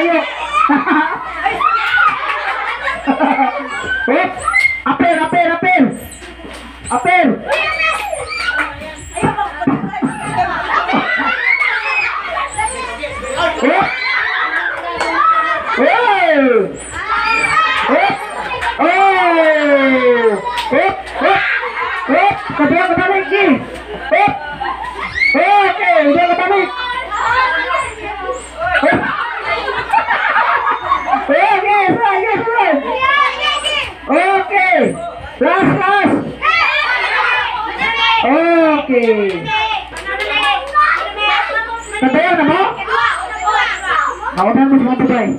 Sayok. Hop. Apel, apel, apel. Apel. Hop. Hey! Hop! Oh! Hop! Hop! Hop! Kaduha ka balik, G! Hop! Okay, duha ka balik. Hop! Okay, sunod, sunod. Okay. Last, last. Okay. Katayo na mo? Ako na mo sa mga babae.